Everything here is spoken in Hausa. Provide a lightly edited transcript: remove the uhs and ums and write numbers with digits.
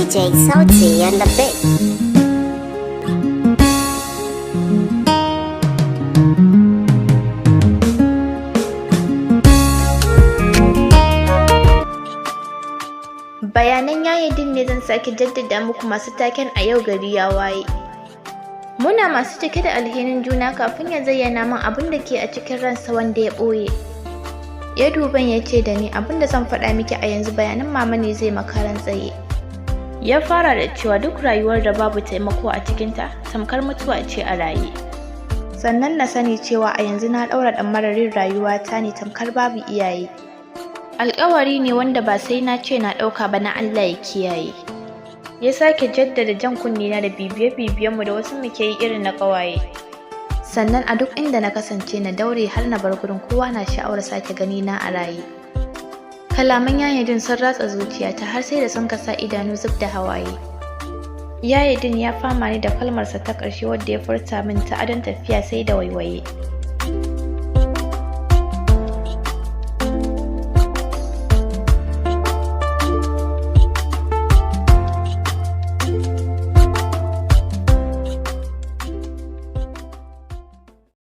DJ Sauti and the Big. Bayanan Yayedin ne zan sake jaddada muku masu taken a yau gari ya waye. Muna masu cike da alhinin juna kafin ya zayyana min abin da ke a cikin ransa wanda ya ɓoye. Ya duban ya ce da ni, abin da zan faɗa miki a yanzu bayanan mama ne zai makaran tsaye. Ya fara da cewa duk rayuwar da babu taimako a cikinta tamkar mutuwa ce a raye. Sannan na sani cewa a yanzu na ɗaura ɗamararin rayuwata ne tamkar babu iyaye. Alƙawari ne wanda ba sai na ce na ɗauka ba na Allah ya kiyaye. Ya sake jaddada jan kunnena da bibiye-bibiyenmu da wasu muke yi irin na ƙawaye. Sannan a duk inda na kasance na daure har na bar gurin kowa na sha'awar sake gani na a raye. Kalaman Yayedin sun ratsa zuciyata har sai da sun kasa idanu zub da hawaye. Yayedin ya fama ni da kalmarsa ta ƙarshe wadda ya furta min ta adon tafiya sai da waiwaye.